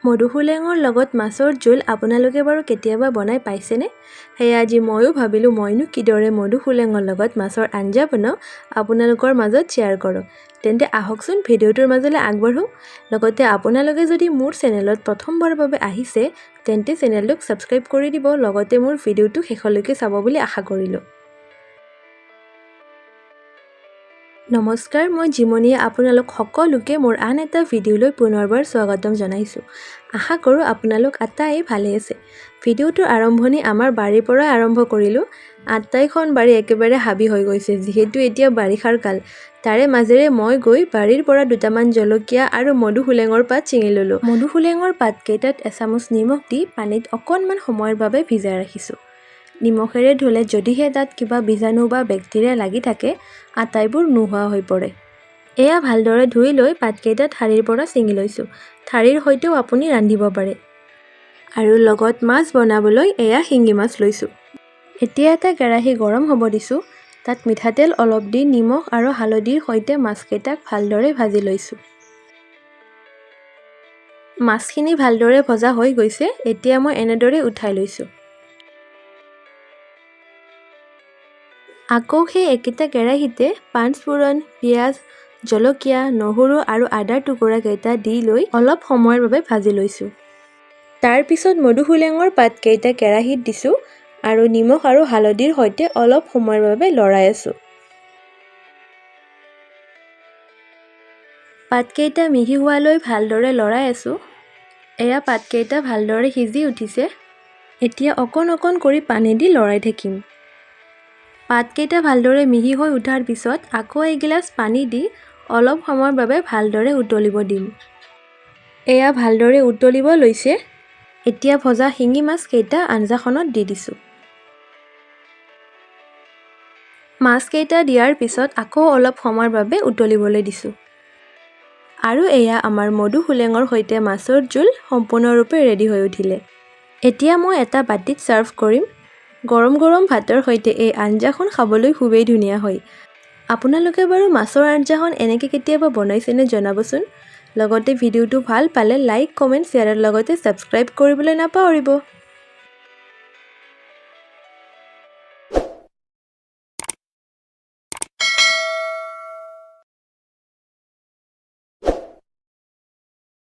মধুসোলেঙৰ লগত মাছৰ জোল আপোনালোকে বাৰু কেতিয়াবা বনাই পাইছেনে? সেয়া আজি ময়ো ভাবিলোঁ, মইনো কিদৰে মধুসোলেঙৰ লগত মাছৰ আঞ্জা বনাওঁ, আপোনালোকৰ মাজত শ্বেয়াৰ কৰোঁ। তেন্তে আহকচোন, ভিডিঅ'টোৰ মাজলৈ আগবাঢ়োঁ। লগতে আপোনালোকে যদি মোৰ চেনেলত প্ৰথমবাৰৰ বাবে আহিছে, তেন্তে চেনেলটোক ছাবস্ক্ৰাইব কৰি দিব, লগতে মোৰ ভিডিঅ'টো শেষলৈকে চাব বুলি আশা কৰিলোঁ। নমস্কাৰ, মই জিমনীয়ে আপোনালোক সকলোকে মোৰ আন এটা ভিডিঅ'লৈ পুনৰবাৰ স্বাগতম জনাইছোঁ। আশা কৰোঁ আপোনালোক আটায়ে ভালে আছে। ভিডিঅ'টোৰ আৰম্ভণি আমাৰ বাৰীৰ পৰাই আৰম্ভ কৰিলোঁ। আটাইখন বাৰী একেবাৰে হাবি হৈ গৈছে, যিহেতু এতিয়া বাৰিষাৰ কাল। তাৰে মাজেৰে মই গৈ বাৰীৰ পৰা দুটামান জলকীয়া আৰু মধুসোলেঙৰ পাত ছিঙি ল'লোঁ। মধুসোলেঙৰ পাতকেইটাত এচামুচ নিমখ দি পানীত অকণমান সময়ৰ বাবে ভিজাই ৰাখিছোঁ। নিমখেৰে ধুলে যদিহে তাত কিবা বীজাণু বা বেক্টেৰিয়া লাগি থাকে, আটাইবোৰ নোহোৱা হৈ পৰে। এয়া ভালদৰে ধুই লৈ পাতকেইটা ঠাৰিৰ পৰা ছিঙি লৈছোঁ। ঠাৰিৰ সৈতেও আপুনি ৰান্ধিব পাৰে। আৰু লগত মাছ বনাবলৈ এয়া শিঙি মাছ লৈছোঁ। এতিয়া এটা কেৰাহী গৰম হ'ব দিছোঁ। তাত মিঠাতেল অলপ দি নিমখ আৰু হালধিৰ সৈতে মাছকেইটাক ভালদৰে ভাজি লৈছোঁ। মাছখিনি ভালদৰে ভজা হৈ গৈছে। এতিয়া মই এনেদৰে উঠাই লৈছোঁ। আকৌ সেই একেটা কেৰাহীতে পাঁচফোৰণ, পিঁয়াজ, জলকীয়া, নহৰু আৰু আদাৰ টুকুৰাকেইটা দি লৈ অলপ সময়ৰ বাবে ভাজি লৈছোঁ। তাৰপিছত মধুসোলেঙৰ পাতকেইটা কেৰাহীত দিছোঁ আৰু নিমখ আৰু হালধিৰ সৈতে অলপ সময়ৰ বাবে লৰাই আছোঁ। পাতকেইটা মিহি হোৱালৈ ভালদৰে লৰাই আছোঁ। এয়া পাতকেইটা ভালদৰে সিজি উঠিছে। এতিয়া অকণ অকণ কৰি পানী দি লৰাই থাকিম। পাতকেইটা ভালদৰে মিহি হৈ উঠাৰ পিছত আকৌ এগিলাচ পানী দি অলপ সময়ৰ বাবে ভালদৰে উতলিব দিম। এয়া ভালদৰে উতলিব লৈছে। এতিয়া ভজা শিঙি মাছকেইটা আঞ্জাখনত দি দিছোঁ। মাছকেইটা দিয়াৰ পিছত আকৌ অলপ সময়ৰ বাবে উতলিবলৈ দিছোঁ। আৰু এয়া আমাৰ মধুসোলেঙৰ সৈতে মাছৰ জোল সম্পূৰ্ণৰূপে ৰেডি হৈ উঠিলে। এতিয়া মই এটা বাতিত ছাৰ্ভ কৰিম। গৰম গৰম ভাতৰ সৈতে এই আঞ্জাখন খাবলৈ খুবেই ধুনীয়া হয়। আপোনালোকে বাৰু মাছৰ আঞ্জাখন এনেকৈ কেতিয়াবা বনাইছেনে, জনাবচোন। লগতে ভিডিঅ'টো ভাল পালে লাইক, কমেণ্ট, শ্বেয়াৰৰ লগতে ছাবস্ক্ৰাইব কৰিবলৈ নাপাহৰিব।